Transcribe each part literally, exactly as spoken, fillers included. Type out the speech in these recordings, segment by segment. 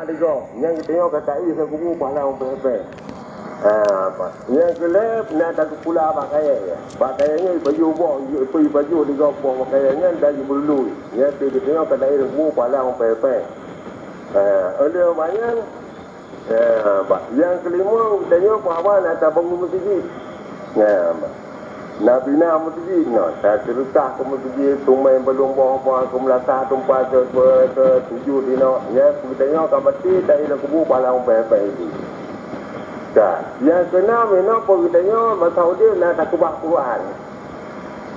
Digong, nyang geutanyoe ka taéh lam kubu pahala ureuëng peuéh-peuéh. Ha, nyang keulhèe na takeupula bak kayèe. Bak kayèe nyan ipajoh boh, ipajoh digong boh bak kayèe nyan dan jipeulului. Nyan keuh geutanyoe ka taéh lam kubu pahala ureuëng peuéh-peuéh. Ha, 'oh lheueh bak nyan, ha, bak nyang keulimong geutanyoe peuhaba na tabangun meuseujid. Ha, bak Nabi na meuseujid nyoe, taseudeukah keu meuseujid, teumé beuleumboh-boh keu meulasah teumpat keu, keu, keu sujud inoe, nyan geutanyoe ka maté taéh lam kubu pahala ureuëng peuéh-peuéh itu. Ka, nyang keunam inoe peue geutanyoe masa udeb na takeubah Quran.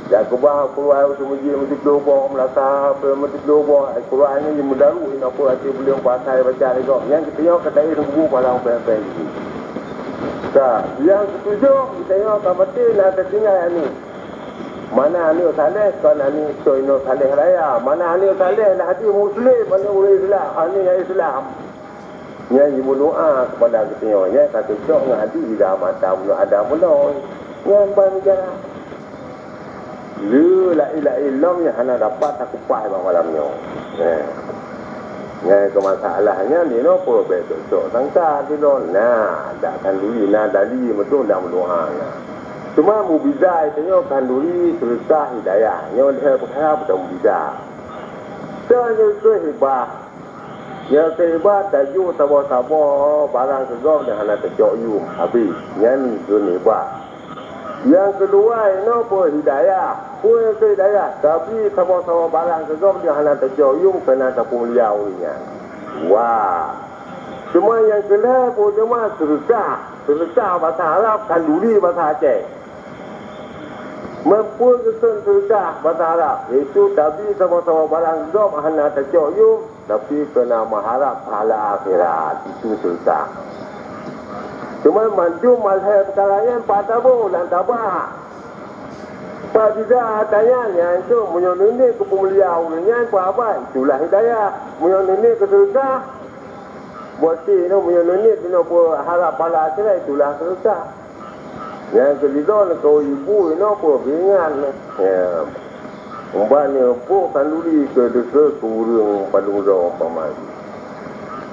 Takeubah Quran u meuseujid meusiploh boh, meulasah meusi-, meusiploh boh, Quran nyan jimeudaru inoe peue até buleuen puasa baca lé gob. Nyan geutanyoe ka taéh lam kubu pahala ureuëng peuéh-peuéh itu. Ka, nyang keutujoh geutanyoe ka maté na tatinggai aneuk. Mana aneuk saleh kon aneuk soe inoe saleh raya. Mana aneuk saleh lah di muslim, aneuk ureuëng Islam, aneuk nyang Islam. Nyan jimeudoá keupada geutanyoe, nyan ka cocok ngon hadis, "Idza mata ibnu Adam meunoe." Nyan ban jalan. Le laén-laén lom nyang hana dapat takupas bak malam nyoe. Nyan. Nyan keuh masalah nyan di noe peue bèk sok-sok sangka sidroe. Na, dak khanduri na dali meutueng dan meudoá na. Cuma mubidha tanyoe khanduri seureukah hidayah. Nyoe lhèe peukara beudôh mubidha. Soe nyang keu hibah? Nyang keu hibah tajok saboh-saboh barang keu gob nyang hana tacok yum. Habéh. Nyan keu hibah. Nyang keudua inoe peue hidayah. Peue nyang keu hidayah? Tabri saboh-saboh barang keu gob nyang hana tacok yum keu na tapeumulia ureuëng nyan. Wah. Cuma nyang keulhèe peue teuma seureukah. Seureukah basa Arab khanduri basa Aceh. Meupeu geukheun seureukah basa Arab, yaitu tabri saboh-saboh barang keu gob hana tacok yum, tapi keu na meuharab pahala akhirat, itu seureukah. Teuma mandum lhèe peukara nyan pat taboh lam tabah. Pat bidha ata nyan, nyan keuh meunyoe neuniet keu peumulia ureuëng nyan peuhabat, itulah hidayah. Meunyoe neuniet keu seureukah, berarti inoe meunyoe neuniet keunoe peuharab pahala akhirat, itulah seureukah. Nyang keulidong keu ibu inoe peue beuingat nyoe. Ya. Umpama nyoe boh khanduri keu deukeue keu ureueng padum droe umpama jih.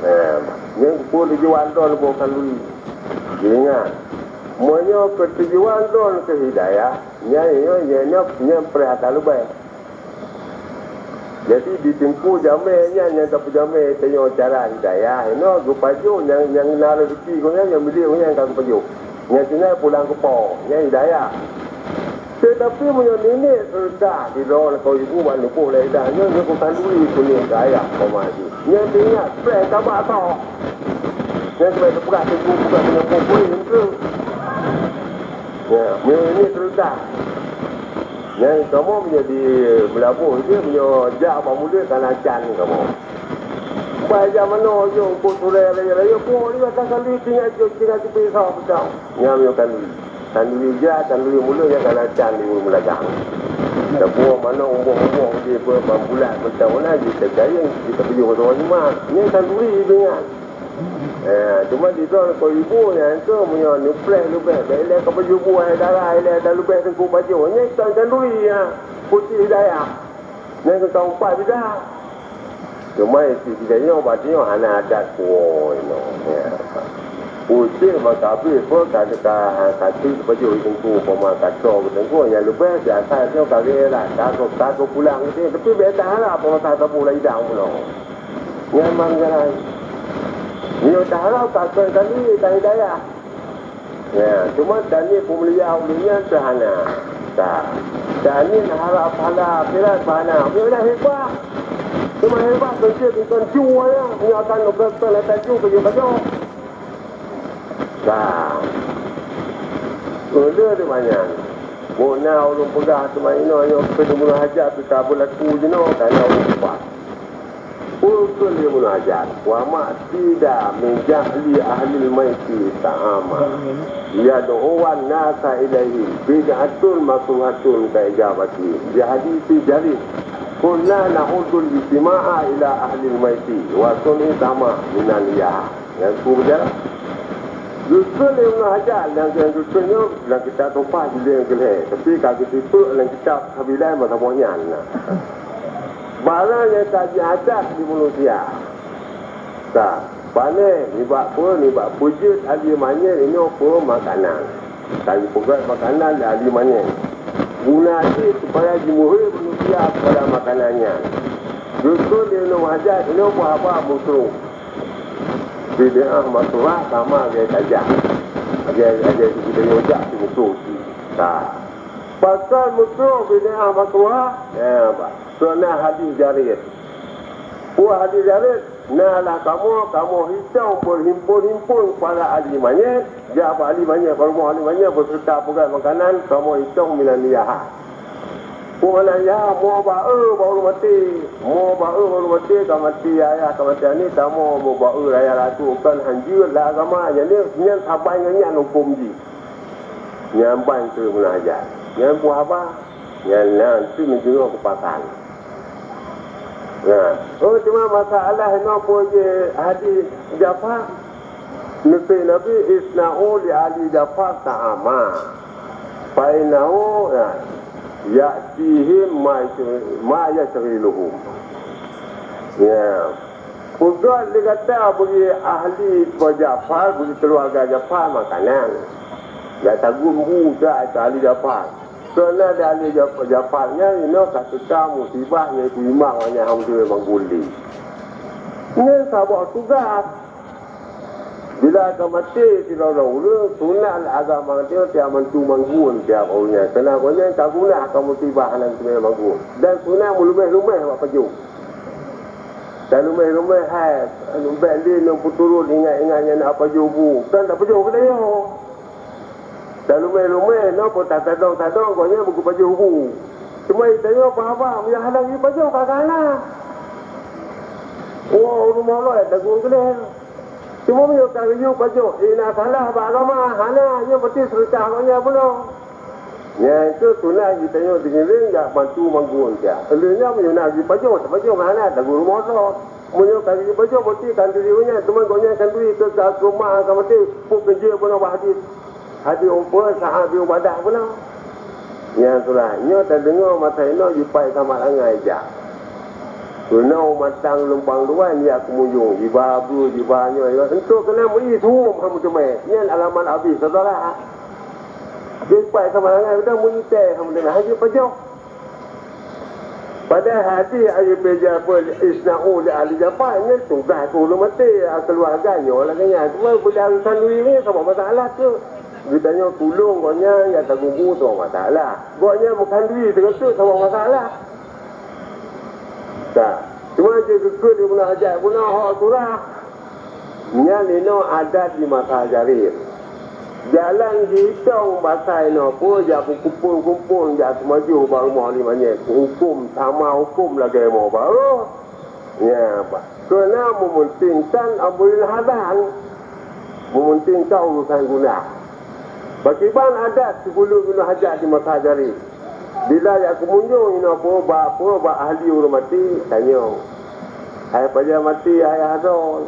Ya. Nyan peue tujuan droe boh khanduri. Beuingat. Meunyoe keu tujuan droe keu hidayah, nyan, nyan, nyan, nyan preh ata leubeh. Jadi, di teungku jamé nyan nyang tapeujamé tanyoe cara hidayah, inoe geupajoh nyang, nyang na rezeki gobnyan, nyang milék gobnyan ka geupajoh. Nyang tinggai pulang keu po, nyan hidayah. Teutapi meunyoe neuniet seureukah sidroe lakoe ibu ban leupah lé hidayah, nyoe, nyoe keu khanduri keuneuk keu ayah, umpama jih. Nyan teuingat, preh tabak soe. Nyan keuneuk teupeugah teungku, peugah teungku, peue, peue. Ya, meunyoe neuniet seureukah. Nyan kamoe meunyoe di Meulaboh, dia meunyoe jak bak mulut ka na can kamoe. Bai jak manoe jok, eungkôt surée rayeuk-rayeuk, po dia ka kali tinggai jok, tinggai teupeu soe peugah. Nyan meunyoe khanduri. Khanduri jak, khanduri mulut nyan ka na can di ureueng meulagang. Teubuet manoe umbok-umbok di bak bulat mantong na jiteugayeung, jiteupeuyong keu ureueng iman. Nyan khanduri jih nyan. Eh, cuma di droe lakoe ibu nyan keuh meunyoe neupreh leubeh, bèk ilèe ka pajoh buah dara, ilèe dah leubeh teungku pajoh. Nyan kon khanduri nyan, putéh dayah. Nyan keuh ka umpat bidang. Cuma isi geutanyoe bak tanyoe hana adat kuwoe inoe. Ya. Putéh maka abéh peue ka, ka, ka teuk pajoh teungku, umpama ka soe teungku, nyang leubeh biasa nyoe ka ré lah, ka, ka, ka pulang geutanyoe, tapi bèk taharap peue masa saboh lam idang bunoe. Nyan ban jalan. Nyoe taharap ka keu kami ka hidayah. Ya, cuma taniet peumulia ulôn nyan teuhana. Ka. Taniet harap pahala akhirat bak hana. Nyoe dah hebat. Cuma hebat keu jeuet ngon cu ya. Nyoe akan lôn keu lôn ata cu keu jeuet bajoe. Ka. Ulôn di manyang. Bona ulôn peugah teuma inoe nyoe keu bunoe hajat teuka beulaku jinoe kana ulôn peugah. Peue kheun lé Ibnu Hajar, wa ma'tida min ja'li ahlil maiti ta'ama yad'uwan nasa ilaihi bid'atun makruhatun ka ijabati bi haditsi Jarir. Kunna na'uddul ijtima'a ila ahlil maiti wa sun'i tama minal liyaha. Nyang ku beujalan. Geukheun lé Ibnu Hajar, nyang, nyang geukheun nyoe lam kitab Tuhfah jilid nyang keulhèe, tapi ka geutipeu lam kitab Sabilai masa boh nyan na. Barang nyang ka jiadat di manusia, Ka, pané nibak peue? Nibak peujeuet ahli manyét inoe peue? Makanan. Ka jipeugét makanan lé ahli manyét. Guna jih supaya jimuhôi manusia kepada makanan nyan. Geukheun lé Ibnu Hajar inoe peue haba? Meutrok. Bid'ah makruhah sama lagèe tajam. Lagèe, lagèe geutanyoe jak simusoh cit. Ka. Pasal meutrok bid'ah makruhah, ya, bah. Keu na hadis Jarir. Peue hadis Jarir? Na lah kamoe, kamoe hitông beuhimpon-himpon para ahli manyét, jak bak ahli manyét, bak rumoh ahli manyét, beuseureuta peugah makanan, kamoe hitông meunan niyaha. Peue makna niyaha? Mo ba-e bak ureueng maté. Mo ba-e bak ureueng maté, ka maté ayah, ka maté aneuk, tamoe mo ba-e raya rasuk, kon hanjeuet lam agama, jadi nyan saban ngon nyan hukôm jih. Nyan ban keu Ibnu Hajar. Nyan peue haba? Nyan na, tu neudeungoe keu pasan. Nah, oh, cuma masalah inoe peue jih hadis Jafar? Neuseuet Nabi, "Isna'u li ali Jafar ta'ama. Fa innahu, ya, ya'tihim ma, ma yasyghiluhum." Ya. Peugah lé gata bagi ahli Jafar, bagi keuluwarga Jafar makanan. Gata gum bu jak keu ahli Jafar. Keu na di ahli Jaf-, Jafar nyan inoe ka teuka musibah, yaitu imam awaknyan hana meuteumé bangun lé. Nyan saboh tugaih. Bila ka maté sidroe-droe ureueng, sunat lam agama geutanyoe tiap bantu bangun tiap ureueng nyan. Keu na gobnyan ka gunah ka musibah hana meuteumé bangun. Dan sunat meuluméh-luméh bak pajoh. Dan luméh-luméh hai, bèk lé ngon peuturot ingat-ingat nyan na pajoh bu. Kan tapajoh geutanyoe. Dan luméh-luméh na peue tatadong-tadong gobnyan beugeupajôh bu. Teuma geutanyoe paham-paham, nyang hana geupajoh ka hana. Oh, rumoh lôn tagung keudeh. Teuma meunyoe ka geuyue pajoh, eh, na salah bak agama, hana, nyoe berarti seureutah gobnyan bunoe. Nyan keuh sunat geutanyoe deungon jak bantu bangun jak. Lheueh nyan meunyoe na geupajoh, tapajoh hana, tagung rumoh lôn. Meunyoe ka geupajoh, berarti khanduri gobnyan, teuma gobnyan khanduri keu ka keumah ka maté, peue keujeuet bunoe bak hadis. Habéh umpeu saát habéh ubadah pula. Nyang tulah nyoe tadeungoe masa inoe jipaih samat angai jak. Keunoe matang lumpang luwan jak keumuyueng, jiba beue, jiba nyoe, jiba entok keunan meu-i suwom hana meuteumé. Nyan alamat abéh syedara. Jipaih samat angai udah meu-i tée hana meuteumé, hana jipajoh. Padahai hadis ayeupeue Jafar, "Isna'u li ali Jafar," nyan tugaih keu ureueng maté, keuluwarga nyoe lagèe nyan. Cuma beudalam khanduri nyoe saboh masalah keuh. Geutanyoe tulông gobnyan nyang tagung bu saboh masalah. Gobnyan meukhanduri sigoe teuk saboh masalah. Ka. Cuma jeuet geukheun Ibnu Hajar, Ibnu Hajar hok surah. Nyan inoe adat di masa Jarir. Jalan jiitong masa inoe peue jak beukumpon-kumpon jak seumajoh bak rumoh lé manyét, hukôm sama hukôm lagèe mo barôh. Nya, bah. Keu na meumeuntengkan amrul hadan, meumeuntengkan urusan gunah. Pakriban adat sigohlom Ibnu Hajar di masa Jarir. Bila jak keumunjong inoe peue bak, peue bak ahli ureueng maté, tanyong, "Hai pajan maté ayah droe?"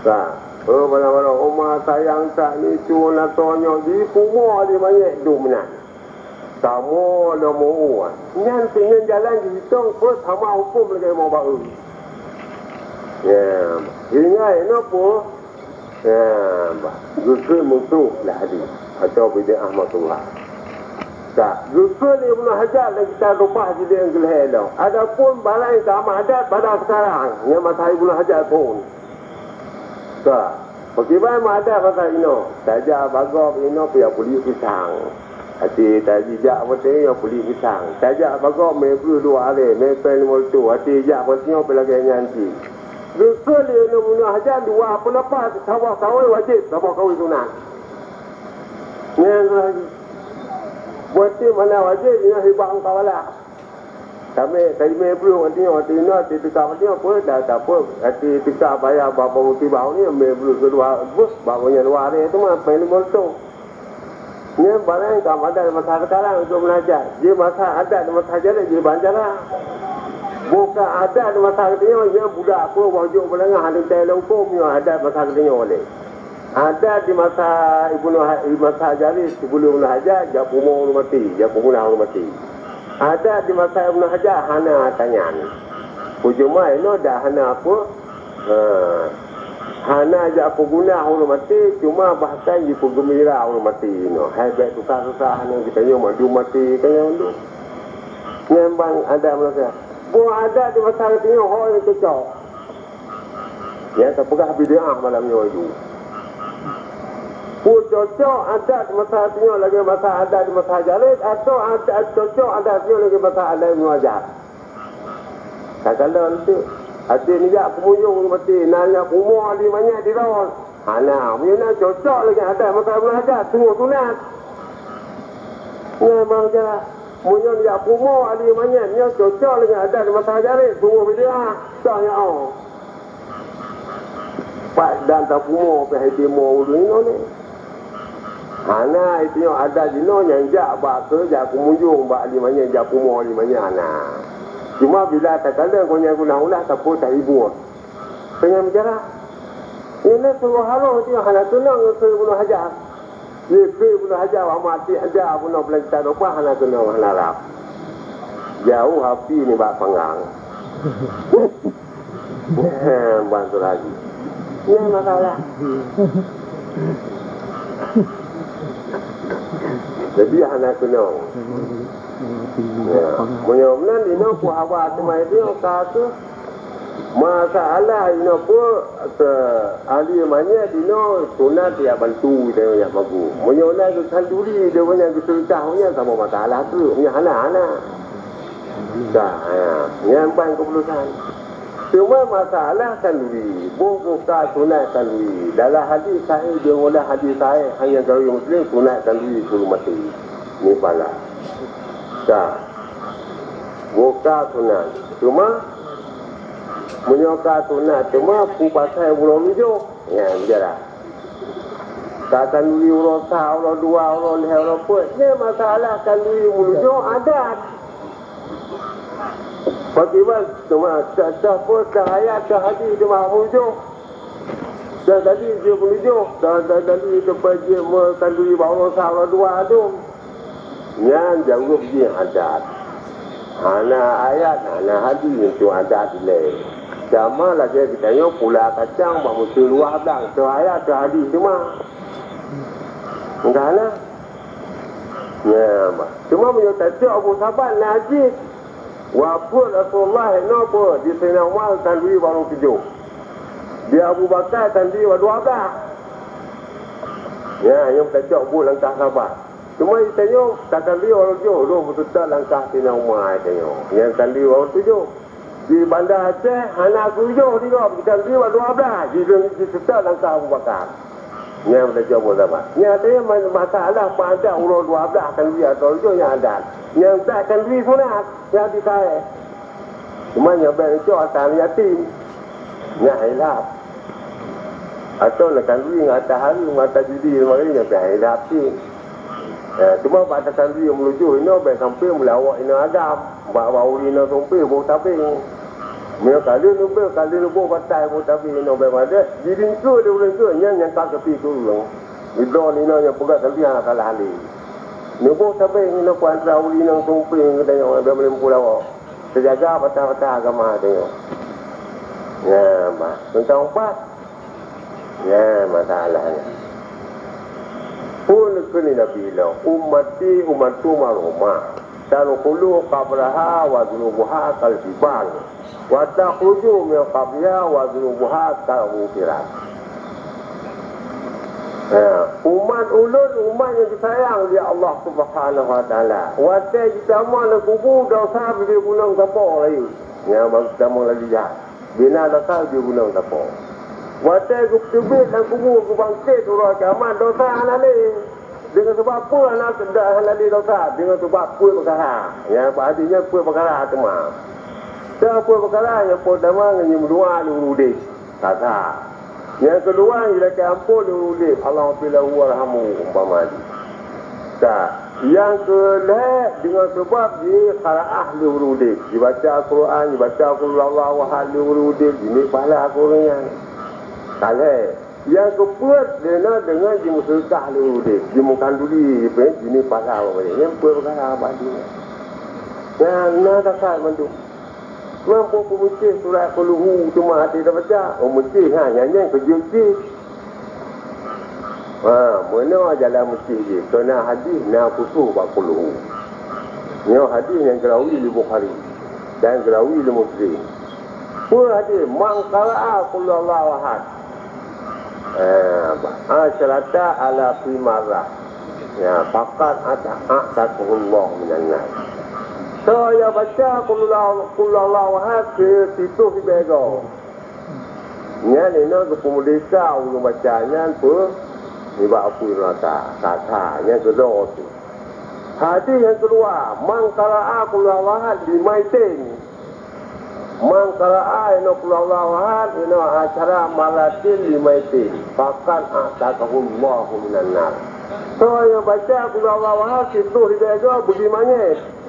Ka, "Oh, bala-bala uma sayang that ni cuma na tanyoe di pumoe di manyét dum nyan." Kamoe lom uwan. Nyan teungoh jalan jiitong peue sama hukôm lagèe mo barôh. Ya, ingat inoe peue? Ya, bah, geukheun meutrok lah hadis atau bid'ah makruhah. Ka, geukheun Ibnu Hajar dan kita leupah jidéh geulhèe lom. Adapun barang ka meuadat pada sekarang, nyang masa Ibnu Hajar phôn. Ka, pakriban meuadat masa inoe, tajak bak gob inoe pih jak peuliek pisang. Até tajijak meuteumé jak peuliek pisang. Tajak bak gob mè breuh dua aré, mè péng limong reutôh. Até jak meuteumé pih lagèe nyan cit. Geukheun lé Ibnu Hajar dua peundapat, saboh kawé wajéb, saboh kawé sunat. Nyan lagèe. Berarti mana wajéb, nyan hibah mukawala. Tamè, tamè breuh watèe nyoe, watèe nyoe, watèe teuka watèe nyoe, peue dah, dah peue, watèe teuka bayar bak peungeutibau nyoe, mè breuh keudua beuh, bak bunoe luwa nyoe teuma, péng limong reutôh. Nyan barang ka meuadat masa sekarang untuk meulajar. Di masa adat, di masa jalan, di banjaran. Bukan adat di masa geutanyoe, nyan budak peue, bak jok beulangah, ada tai longkong, nyoe adat masa geutanyoe lé. Adat di masa Ibnu Ha-, di masa Jarir, sebelum Ibnu Hajar, jak pumoe ureueng maté, jak peumulah ureueng maté. Adat di masa Ibnu Hajar hana ata nyan. Peue cuma inoe dah hana peue, Ha. Hana jak peuguna ureuëng maté, cuma bahkan jipeugeumbira ureuëng maté inoe. Hai bék susah-susah nyoe, geutanyoe mandum maté, ka nyan mandum. Nyan ban adat manusia. Boh adat di masa geutanyoe ho nyang cocok. Nyang tapeugah bid'ah malam nyoe ju. Peue cocok adat di masa geutanyoe lagée masa adat di masa Hajar Aswad, atawa adat cocok adat nyoe lagée masa adat Ibnu Hajar? Takalon teuk, até neujak keumunjông ureuëng maté, na neujak pumoe ahli manyét di laôt. Hana, meunyoe na cocok lagée adat masa Ibnu Hajar, sunggoh sunat. Nyan memang cara. Meunyoe neujak pumoe ahli manyét, nyoe cocok lagée adat masa Hajar Aswad, sunggoh bid'ah. Soh nyoe. Pat dan tapumoe pih hai timoe ureuëng inong nyoe. Hana, itu nyoe adat jinoe nyang jak bak keu, jak keumunjông bak ahli manyét, jak pumoe ahli manyét hana. Cuma bila takalon gobnyan geulah-ulah, sapeue tahibur. Keu nyan bicara. Nyan lé sunggoh harôh itu hana keunong keu Ibnu Hajar. Ye keu Ibnu Hajar, wa mati aja bunoe beulancan upah hana keunong, hana rab. Jauh api nibak panggang. Ban tu lagi. Nyan masalah. Jadi hana keunong. Ya. Meunyoe meunan inoe ku haba teuma itu ka tu. Masalah inoe peue, ahli manyét inoe sunat jak bantu, inoe jak magu. Meunyoe na geukhanduri, dia nyan geuseureutah, nyan saboh masalah tu. Nyan hana, hana. Ka, ha, nyan ban keupeulesan. Cuma masalah khanduri, boh-boh ka sunat khanduri. Dalam hadis sahih, deungon hadis sahih, hanya gawe Muslim sunat khanduri keu ureuëng maté. Ni pala. Ka. Boh ka sunat. Cuma, meunyoe ka sunat, cuma peue pasai uroe lujoh? Nyan, biarlah. Ka khanduri uroe sa, uroe dua, uroe lhée, uroe peuet. Nyan masalah khanduri meulujoh adat. Pakriban teuma, teuh, teuh peue, teuh ayat, teuh hadis teuma meulujoh. Teuh dalil jeuet meulujoh, teuh, teuh dalil teumpat jeuet meukhanduri bak uroe sa, uroe dua tu. Nyan jaweueb jih adat. Hana ayat, hana hadis, nyan adat ilée. Sama lagée geutanyoe pula kacang bak meuseu luwah blang, teuh ayat, teuh hadis teuma. Enggak hana. Nyan, bah. Cuma meunyoe tacok Abu Sabat na jih, wafeuet Rasulullah inoe peue, di Saidina Umar khanduri bak uroe tujoh. Di Abu Bakar khanduri bak dua blah. Nyan, nyang tacok buet langkah sahabat. Cuma geutanyoe takhanduri bak uroe tujoh, lôn meuseutôt langkah Saidina Umar geutanyoe. Nyang khanduri bak uroe tujoh. Di Banda Aceh hana geuyoh di gob, geutanyoe dua blah, jiseutôt langkah Abu Bakar. Nyang tacok buet sahabat. Nyang teuh ma-, masalah pada uroe dua blah khanduri atau tujoh nyang adat. Nyang tak khanduri sunat, nyang disae. Cuma nyang bék neucok ata yatim. Nyan khilaf. Atau neukhanduri ngon ata hareuem, ngon ata judi, ngon nyan pih khilaf cit. Eh, teuma bak takhanduri meulujoh inoe bék sampoe meulawok inong agam, bak, bak ureueng inong sumpéh boh tabeng. Meunyoe ka lheueh neubeuet, ka lheueh neuboh batai boh tabeng inoe bék madet, jilingkeu lé ureueng keu nyan nyang ka keupi keu ureueng. Geudong inong nyang peugah khanduri hana salah lé. Neuboh tabeng inoe keu antara ureueng inong sumpéh ngon geutanyoe bék meuleumpôh lawok. Teujaga bata-bata agama tanyoe. Nyan bah, teuntang upat. Nyan masalah nyan. Phon kheun lé Nabi lom, "Ummati ummatun marhumah, tadkhulu qabraha wa dzunubuha kal jibal, wa takhruju min qabriha wa dzunubuha kal ghufirat." Ha, umat ulôn, umat nyang disayang lé Allah Subhanahu wa Taala. Watée jitamong lam kubu, desya bibée gunong sapo layeue. Nyang baru tamong laju jak. Bila desya bibée gunong sapo. Watée geuteubiet lam kubu, geubangket uroe kiamat, desya hana lé. Deungon sabab peue hana, hana lé desya? Deungon sabab peuet peukara. Nyang bak hadis nyan peuet peukara teuma. Soe peuet peukara? Nyang peurtama, ngon nyang meudua, lé ureueng udeb. Ka, ka. Nyang keudua, jilakée amphon lé ureueng udeb, "Allahummaghfir lahu warhamhu," umpama jih. Ka. Nyang keulhée, deungon sabab jiqiraah lé ureueng udeb, jibaca Al-Quran, jibaca Qul huwallahu ahad lé ureueng udeb, jimiet pahala keu ureueng nyan. Ka lhée. Nyang keupeuet, deungon, deungon jimeuseudeukah lé ureueng udeb, jimeukhanduri, jimiet pahala umpama jih. Nyan peuet peukara bak hadis nyan. Nyan na desya mandum. Mampu peumucih surat Qul Hu teuma hati tabaca, oh, meucih, ha, nyan, nyan keujeuet jih. Ha, meunoe jalan meucih jih, keu na hadih na khusos bak Qul Hu. Nyoe hadih nyang geurawi lé Bukhari dan geurawi lé Muslim. Peue hadih, "Man qara'a Qul Huwallahu Ahad." Eh, asyarata ala fi marrah. Ya, faqad ata-, a'taqahullahu minan nar. Soe nyang baca Qul Huwallahu, Qul Huwallahu Ahad keu sitoh ribèe goe. Nyan inoe geupeumerdeka ureueng baca nyan peue nibak apui neuraka. Kata nyan keudroe tu. Hadih nyang keudua, "Man qara'a Qul Huwallahu Ahad limaitin." Man qara'a inoe Qul Huwallahu Ahad inoe asyara marratin limaitin, faqad a'taqahullahu minan nar. Soe nyang baca Qul Huwallahu Ahad sitoh ribèe goe beugimanyét.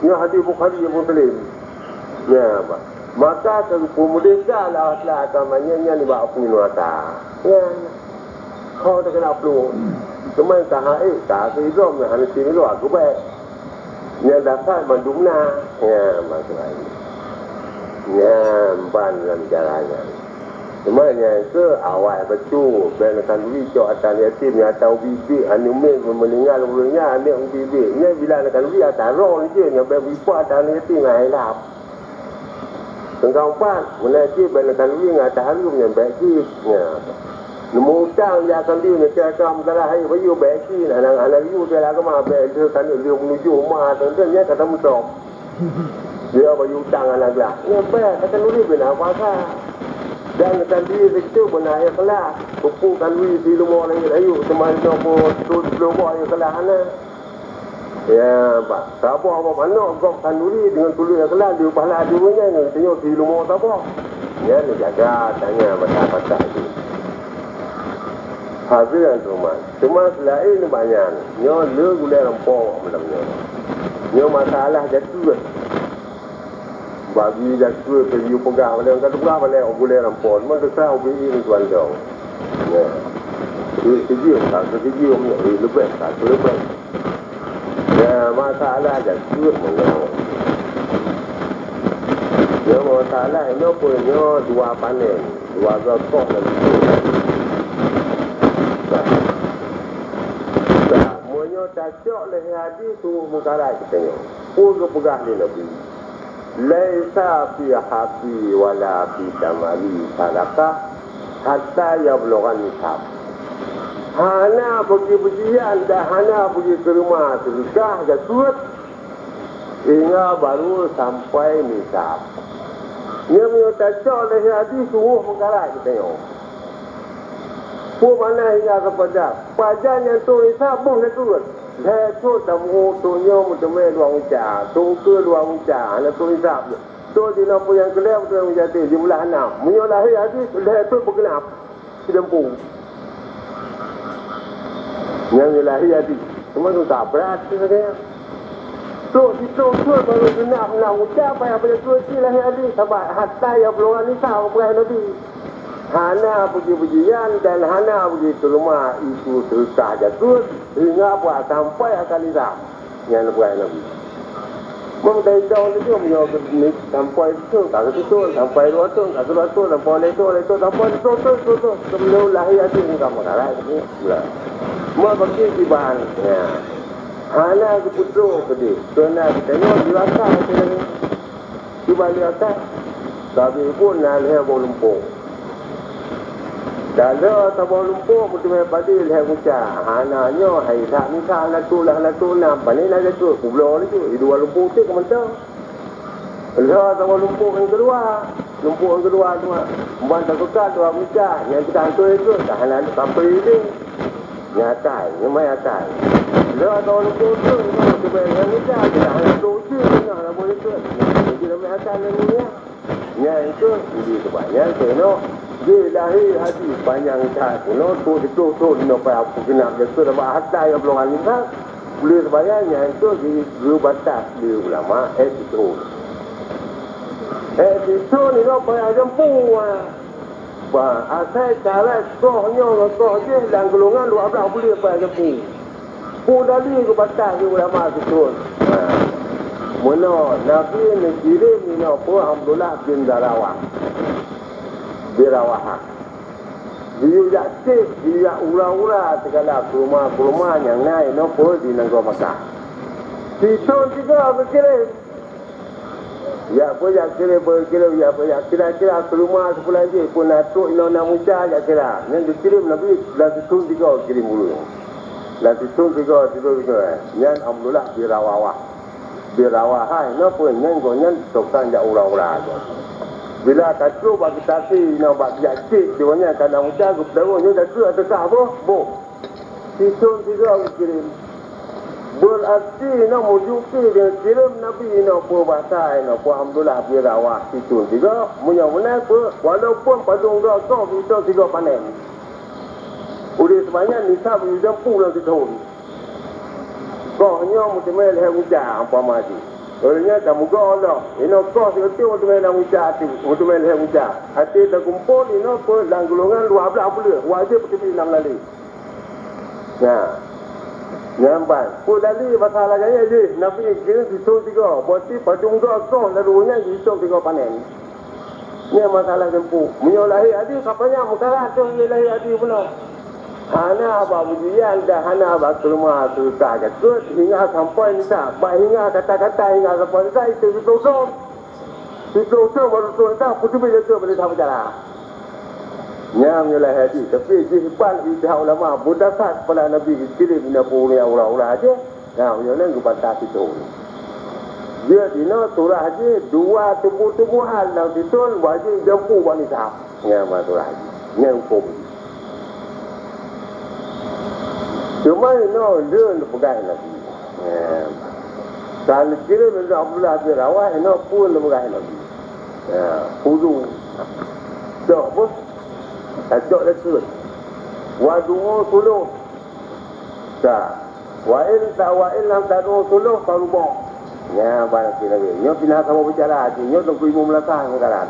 Nyoe hadih Bukhari ngon Muslim. Nyan, bah. Maka keu peumerdeka Allah Taala akan manyét nyan nibak apui neuraka. Nyan. Ho teukeuna plueng. Teuma ka hai, ka keudroe hana teurimong keubah. Nyan dasar mandum na. Nyan masalah nyan. Nyan ban lam jalan nyan. Teuma nyan keuh awai bacut, bèk nakhanduri cok ata yatim nyang ata ubit-ubit, aneuk miet meuninggai ureueng nyan aneuk ubit-ubit. Nyan bila nakhanduri ata roh jih nyan bèk beuipat ata aneuk yatim ngon hai lap. Teungkang pat, meunan cit bèk nakhanduri ngon ata hareuem nyan bèk cit. Nyan. Neumeu utang jak khanduri nyan keu agam salah hai bayeue bèk cit, hana hana yue dalam agama bèk lheueh khanduri lheueh meunujôh ma teuntèe nyan ka tamusok. Dia bagi utang aneuk glah. Nyan bèk, takhanduri bina kuasa. Dan takhanduri situ beuna ikhlas. Peue-peue khanduri si leumo langét ayue, teuma inoe pun tu dua boh ikhlas hana. Ya, bah, saboh boh manok gob khanduri deungon tuleueng ikhlas, di pahala di dunia nyoe, tanyoe si leumo saboh. Nyan neujaga tanyoe bata-bata itu. Hadirin teuma. Teuma seulaén nibak nyan, nyoe le gulèe rampo malam nyoe. Nyoe masalah jakeuet. Bagi jakeuet keu yue peugah, walai ka teupeugah, walai gulèe rampo. Teuma teuka ubé i tuan dong. Ya. Duit sijeuem ka keu sijeuem, duit leubeh ka keu leubeh. Ya, masalah jakeuet meunyoe. Nyoe masalah nyoe peue nyoe dua panen, dua gokoh lagèe nyoe. Nah. Nah, meunyoe tacok lé hadis tuwoh meukarat geutanyoe. Peue geupeugah lé Nabi? "Laisa fi habbi wala fi tamari sadaqah hatta yablughan nisab." Hana bagi pujian dan hana bagi keureuman seudeukah jakeuet hingga baru sampai nisab. Nyoe meunyoe tacok lé hadis tuwoh meukarat geutanyoe. Peue makna hingga sampai nisab? Pajan nyang trôk nisab boh jakeuet. Lhèe trôk tamu'oh trôk nyoe meuteumé luwang uca, trôk ukeue luwang uca, hana trôk nisab. Trôk jinoe peue nyang keu lhèe meuteumé meujaté jumlah nam. Meunyoe lahé hadis, lhèe trôk beugeunap. Sidampu. Nyang lahé hadis. Teuma ka brat tu sagai. Trôk sitrôk trôk baru geunap nam uca payah beujaté si lahé hadis. Sabab hatta yablughan nisab peugah Nabi. Hana puji-pujian dan hana puji teurima itu seudeukah jakeuet hingga buat sampai akan nisab nyang neupeugah Nabi. Meunyoe dari tahun tujoh, meunyoe sampai tujoh, ka keu tujoh, sampai dua tujoh, ka keu dua tujoh, sampai lhèe tujoh, lhèe tujoh, sampai tujoh tujoh, tujoh tujoh, sebelum lahé hati muka makarai, ya. Meunyoe bagi kiban, ya. Hana geupeutrok keudeh, keu na geutanyoe jeulakan keu Sibak lé akai, sabe pun na lhèe boh lumpok. Talo saboh lumpok meuteumé padé lhèe guca. Hana nyoe hai that mita hana trôk lah hana trôk nam. Pane na jakeuet, peubloe laju. Di dua lumpok teuh ka mantong. Lhèe saboh lumpok nyang keudua. Lumpok nyang keudua teuma. Ban takeukat dua guca. Nyang teuka hantom ikot, ka hana sampai lé. Nyan akai, nyan mai akai. Lheueh ateueh leukoe tu, nyan teubai ngon mita, kita hana teuuji, nyan hana boleh ikot. Jadi ramé akai nyan nyan. Nyan ikot, jadi sebanyak keunoe. Jilahé hadis panyang that keunoe, trôk siplôh thôn inoe payah peugeunap jakeuet, sabab hatta nyang bloe ngon lingka. Boleh sebanyak nyan ikot, jadi geubatas di ulama, eh, sithôn. Eh, sithôn inoe payah jampu, ah. Bah, asai karet koh nyoe ngon koh jih lam golongan dua blah buleuen pat geupeu. Peue dalil geubatas di ulama sithôn. Ha. Meunoe Nabi neukirém inoe peue Abdullah bin Rawah, bin Rawahah. Geuyue jak cék, geuyue jak ura-ura sigala keureuma-keureuma nyang na inoe peue di nanggroe Makkah. Sithon sigoe geukirém. Jak peue jak kirém, peue kirém, jak peue jak kira-kira keureuma seupulan jih, peue na trok inoe na muca jak kira. Nyan geukirém Nabi lam sithon sigoe geukirém ureuëng. Lam sithon sigoe, sithon sigoe. Nyan Abdullah bin Rawahah. Bin Rawahah inoe peue nyan gobnyan tokang jak ura-ura gobnyan. Bila ka trok bak geutasi inoe bak jak cék di gobnyan ka na muca geupeudaroe nyoe dakeuet ateueh kah boh, boh. Sithon sigoe geukirém. Beurati inoe meujuki deungon kirém Nabi inoe peue basa inoe peue Abdullah bin Rawah sithon sigoe. Meunyoe meunan peue, walaupun padum goe goh sithon sigoe panen. Udeb seubanyak nisab geuyue jampu lam sithon. Goh nyoe meuteumé lhée muca umpama jih. Óh lheueh nyan ka meugoe lom. Inoe goh sigoe teuk meuteumé lam muca, meuteumé lhée muca. Até teukumpol inoe peue lam golongan dua blaih buleuen, wajéb teubi lam lalé. Nah, nyan ban. Peue dalil masalah gaya jih, Nabi geukirém sithon sigoe, berarti padum goe goh lam ureuëng nyan jitôb sigoe panen. Nyan masalah jampu. Meunyoe lahé adi, ka panyang meukarat deuh lé lahé adi bunoe. Hana haba bujian dan hana haba keuleuma seureukah jakeuet, hingga sampoe nisa, bak hingga kata-kata hingga sampoe nisa, itu siploh thon. Siploh thon baru trok nisa, peuteubiet jakeuet bak nisa beucara. Nyan meunyoe lahé adi, tapi jih ban ijtihad ulama, beudasar keupada Nabi geukirém inoe peue ureuëng ura-ura jih. Nah, meunyoe nyan geubantah sithon. Jeuet inoe surah jih dua tuboh-tubohan lam sithon wajéb jampu bak nisa. Nyan ban surah jih. Nyan hukôm jih. Cuma inoe lé neupeugah Nabi. Nyan. Ka neukirém lé Abdullah bin Rawah inoe peue neupeugah Nabi. Nyan, kudu. Cok boh. Tacok dakeuet. Wa du'u suluh. Ka. Wa in ta-, wa in lam tad'u suluh fa ruba'. Nyan ban keu Nabi. Nyoe pih na saboh bicara, nyoe teungku imum meunasah meukarat.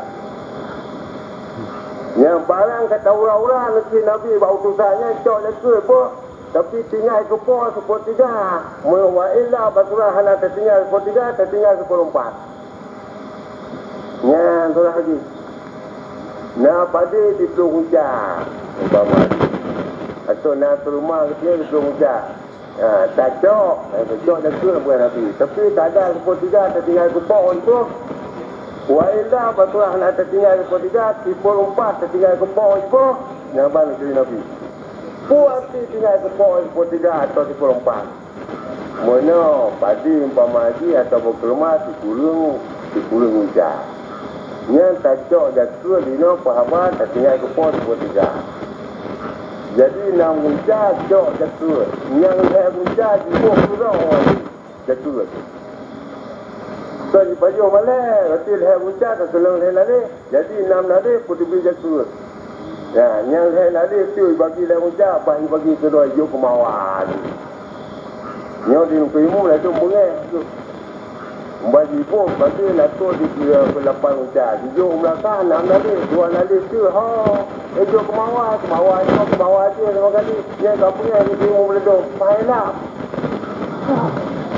Nyan barang ka taura-ura neukeu Nabi bak utosan nyan cok dakeuet boh, tapi tinggai keu po seupertiga. Meu wa illa bak surah hana tatinggai seupertiga, tatinggai seupeureumpah. Nyan surah jih. Na padé siploh guca, umpama. Atawa na keuleuma geuteubiet siploh guca. Ha, tacok, ha, tacok dakeuet buet Nabi. Tapi kada siploh tiga tatinggai keu po jih boh. Wa illa bak surah hana tatinggai siploh tiga, siploh rumpah tatinggai keu po jih boh. Nyan ban keu Nabi. Peue arti tinggai keu po siploh tiga atawa siploh rumpah? Meunyoe padé umpama jih atawa keuleuma sikureueng, sikureueng guca. Nyan tacok jakeuet inoe peuhaba tatinggai keu po siploh tiga. Jadi nam guca cok jakeuet, nyang lhée guca jiboh keudroe jakeuet. Kon jipajoh malée, roti lhée guca ka keunong lhée lalée. Jadi nam lalée peuteubiet jakeuet. Nah, nyang lhée lalée tu ibagi lhée guca, bah ibagi keudroe jok keu mawa tu. Nyoe di nukui mu ladom beungéh tu. Bah jiboh bagi lakoe di keu lapan guca. Jijok u meulakah nam lalée, dua lalée tu ho. Eh, jok keu mawa, keu mawa nyoe, keu mawa jih sama kali. Nyang ka beungéh di nukui mu ladom. Pahala.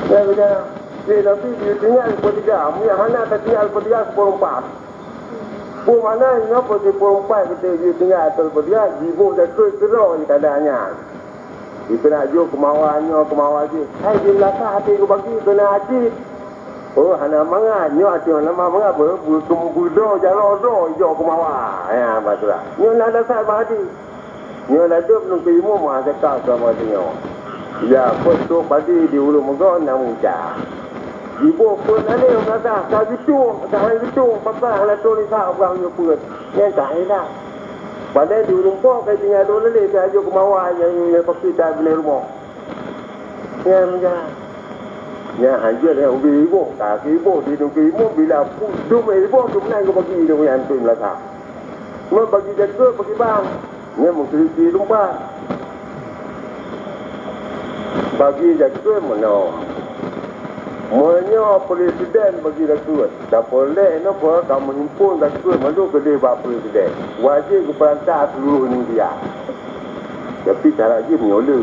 Nyang keu jalan. Jadi, tapi dia tinggai siploh tiga. Meunyo hana tatinggai siploh tiga, siploh rumpah. Peue makna nyoe peusiplôh rumpah keuteuk jih tinggai ateueh peudian, jiboh dakeuet keudroe jih kada nyan. Jikeuneuk jok keumawa nyoe keumawa jih. Hai di meulakah até geubagi keuneuk até. Oh, hana mangat. Nyoe até hana mangat, beu-, beu-, beudroe jaroe droe jok keumawa. Ya, batua. Nyoe na dasar bak hadih. Nyoe ladôm ngon keu imum, ah, cakap sama singoh. Ya, peuet trok padi di Ulu Meugong na muja. Jiboh peuet lalé meunasah, ka geutueng, ka han geutueng, pakon hana tueng nisa ureueng nyoe peuet. Nyan ka hina. Padahai di Ulu Mpok ka tinggai dua lalé, ka jok keumawa nyang, nyang pakri dan binéh rumoh. Nyan meunyan. Nyan hanjeuet nyang ubé iboh, ka iboh di nungkui imum bila pu-, dum iboh tu meunan geubagi dong nyan tui meulasa. Nyoe bagi jakeue pakriban? Nyoe meukriti lumpah. Bagi jakeue meunoe. Meunyoe presiden bagi jakeue, tapeureulée inoe peue ka meuhimpon jakeue mandum keudeh bak presiden. Wajéb geupeurantah seuluruh India. Tapi cara jih meunyoe le.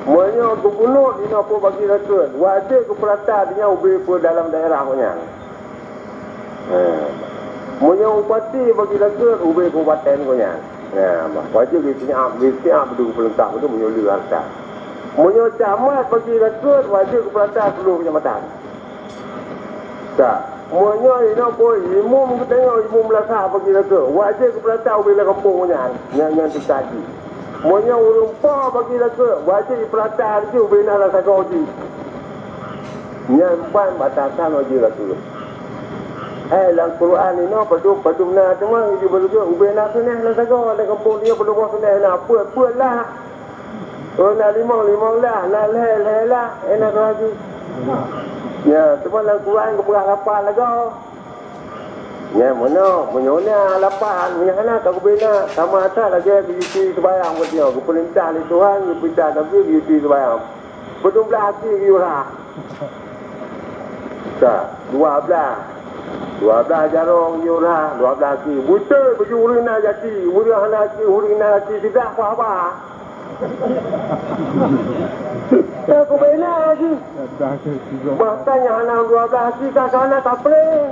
Meunyoe gubunur inoe peubagi rakeut, wajéb geupeurata di nyan ubé peue dalam daerah gobnyan. Eh, meunyoe bupati bagi rakeut, ubé kabupaten gobnyan. Nah, wajéb geusiab, geusiab dulu peulengkap tu meunyoe le hareuta. Meunyoe camat bagi rakeut, wajéb geupeurata seluruh keucamatan. Ka. Meunyoe inoe peue imum geutanyoe, imum meulasaha bagi rakeut, wajéb geupeurata ubé lam gampông nyan, nyang, nyang tingkat jih. Meunyoe ureuëng po bagi rakeut, wajéb jipeurata jih ubé na lam sagoe jih. Nyan ban batasan wajéb rakeut. Hai lam Quran inoe padum, padum na teuma jih beureuguek ubé na seuneh lam sagoe, lam gampông nyoe padum boh seuneh na, peuet, peuet lah. Oh, na limong, limong lah, na lhée, lhée lah, eh, na dua jih. Ya, teuma lam Quran geupeugah lapan lagoe. Nyan meunoe, meunyoe na lapan, meunyoe hana ka geubina, sama that lagée geuyue turi seumayang buet nyoe, geupeurintah lé Tuhan, geupeurintah Nabi geuyue turi seumayang. Padum blaih até geuyue rhah. Ka, dua blaih. Dua blaih jarong geuyue rhah, dua blaih até. Beutôi baju ureuëng na jati, ureuëng hana jati, ureuëng na jati, tidak apa-apa. Ka geubina lagi. Bahkan nyang hana dua blaih até ka, ka hana kapreh.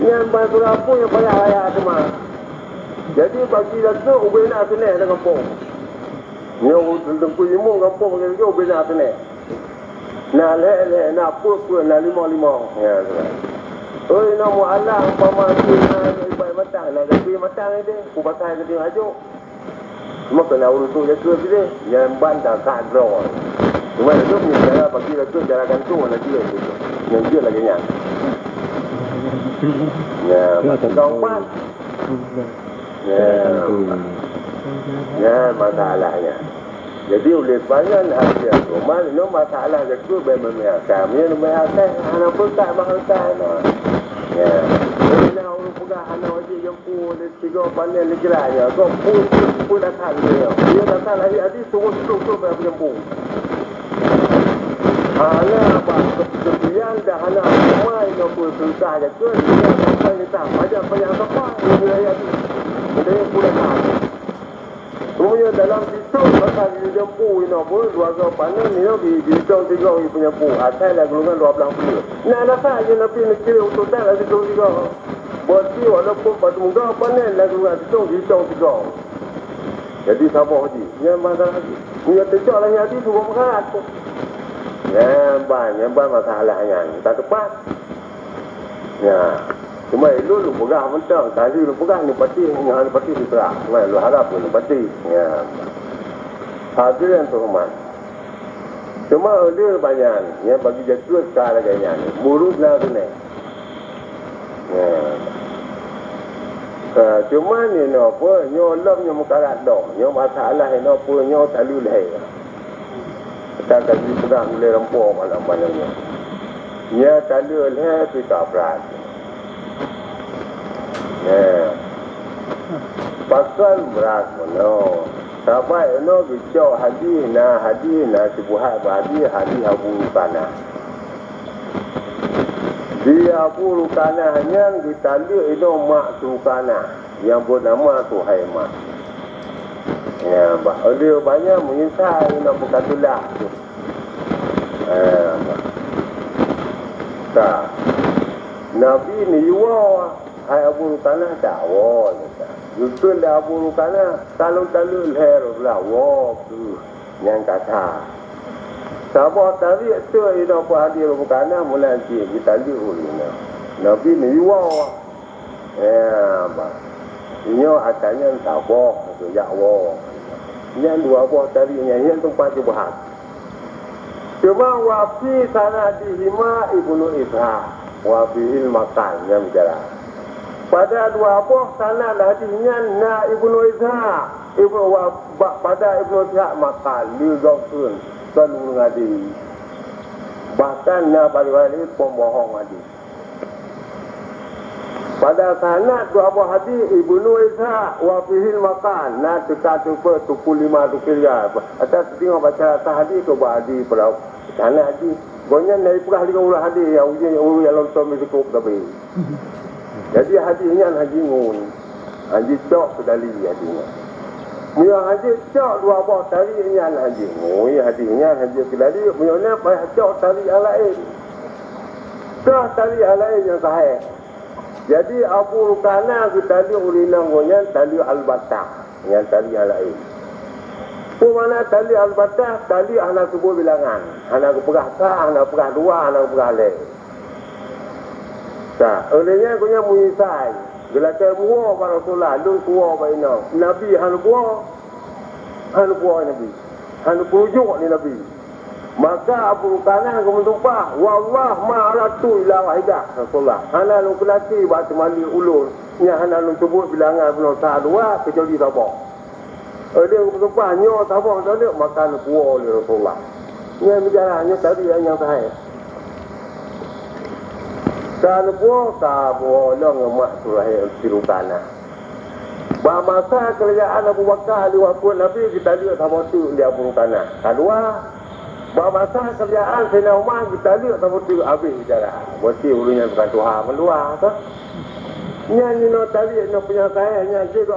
Nyan ban peurapui nyang payah raya teuma. Jadi bagi rakeut ubé na seuneh lam gampông. Nyoe teungku imum gampông bagi rakeut ubé na seuneh. Na lhée-lhée, na peuet-peuet, na limong-limong. Ya, oi, na mualah umpama na ibai matang, na gaki matang ideh, ku pasai geude ajo. Cuma keu na ureuëng tu jakeue sideh, nyan ban dah ka droe. Cuma laju meunyoe cara bagi rakeut cara gantung laju laju. Nyan jeuet lagée nyan. Ya, masa kau empat. Ya. Nyan masalahnya. Jadi oleh sebab nyan hati agama inoe masalah jakeue bèk meumeuakal. Meunyoe meumeuakal hana beukat bak utai na. Ya. Jadi na ureuëng peugah hana wajéb jampu oleh Sigoe panen lé geura nyoe, gob pun, pun dasar lé nyoe. Nyoe dasar lahé hadis, turun sigoe-goe bak peujampu. Hana bak keujadian dah hana ramai nyoe pun susah jakeue, nyoe sampai nitah, pajak-pajak sampai nyoe lahé hadis. Nyoe pun dasar. Meunyoe dalam sithon masa geujampu inoe pun, dua goe panen nyoe di, di sithon sigoe geupeujampu, asai lam gulongan dua blaih ploh. Nah, dasar nyoe Nabi neukirém utosan lam sithon sigoe. Berarti walaupun bak teumeugoe panen lam gulongan sithon, sithon sigoe. Jadi saboh jih. Nyan masalah jih. Meunyoe teucok lam hadis, suruh meukarat tu. Nyan ban, nyan ban masalah nyan. Ka teupat. Ya. Cuma ilôn lôn peugah mantong, tadi lôn peugah lôn patéh, nyoe lôn patéh siteura. Cuma lôn harab lôn patéh. Ya. Hadirin terhormat. Cuma ulôn banyak, ya, bagi jakeue ka lagée nyan. Buruk na geunéh. Ya. Eh, cuma ni nyoe apa, nyoe lom nyoe meukarat lom. Nyoe masalah nyoe apa, nyoe talu lhée. Ka, ka jipeugah ulée rampo malam-malam nyoe. Nya taleue lhée pih ka brat. Nah. Pakon brat meunoe? Sabat inoe geucok hadih, na hadih, na sibuhat bak hadih, hadih Abu Rukanah. Di Abu Rukanah nyan geutaleue inoe mak si Rukanah. Nyang beunama Suhaimah. Ya, bah, ulée banyak meunyeusai inoe beukatulah. Ya, bah. Ka. Nabi neuyue woe, hai Abu Rukanah, dak woe, kata. Geukheun lé Abu Rukanah, ka lôn taleue lhée rot lah woe kheueh, nyang kata. Saboh tarék teuk inoe peuhadé Abu Rukanah meunan cit geutaleue ureuëng nyan. Nabi neuyue woe. Ya, bah. Nyoe ata nyan saboh geujak woe. Nyan dua boh tadi nyan, nyan teumpat jubeuhat. Teuma wa fi sanadihima Ibnu Ishaq, wa fihil maqal, nyan bicara. Pada dua boh sanad hadis nyan na Ibnu Ishaq, Ibnu wa, ba, pada Ibnu Ishaq maqal, leugaukheun, kon ureuëng adé. Bahkan na bak riwayat laén pembohong hadis. Pada sanad dua boh hadis Ibnu Ishaq wa fihil maqal, na teuka teupeu tupu lima tupu tiga. Ata teutinggai baca atas hadis tu bak hadis pula sanad hadis. Gobnyan dari peugah lima ureuëng hadis nyang uji ureuëng nyang lom tom di sikup tapi. Jadi hadis nyan hadis ngun. Hadis cok keudali hadis nyan. Meunyoe hana jeuet cok dua boh tali nyan hana jeuet. Ngui hadis nyan hana jeuet keu tali, meunyoe na payah cok tali nyang laén. Cok tali nyang laén nyang sahih. Jadi Abu Rukana geutaleuek ulih inong geuh nyan taleuek al-batah, nyan tali nyang laén. Peue makna taleuek al-batah? Taleuek hana teubuet bilangan, hana geupeugah sa, hana geupeugah dua, hana geupeugah lhèe. Ka, óh lheueh nyan gobnyan meunyeusai, geulakèe meuwoe bak Rasulullah, lôn kuwoe bak inong. Nabi hana neupuwoe, hana neupuwoe Nabi, hana neupeurujok lé Nabi. Maka Abu Rukanah geumeusumpah, "Wallah ma aradtu illa wahidah, Rasulullah. Hana lôn keulaki bak teumali ulôn nyang hana lôn teubuet bilangan bunoe sa dua keucuali saboh." Óh lheueh geumeusumpah nyoe saboh teuh, maka neupuwoe lé Rasulullah. Nyan meujarah, nyoe tadi nyang sahih. Ka neupuwoe, ka puwoe lom ngon mak Surahi Sirukana. Bak masa keurajaan Abu Bakar lé wafeuet Nabi, geutaleuek saboh teuk lé Abu Rukana. Ka dua, bak masa keurajaan Saidina Umar, geutaleuek saboh teuk, habéh bicara. Berarti ureueng nyan bukan tuha meuluwa, toh. Nyan jinoe taleuek nyoe peunyang sahih nyan jeuet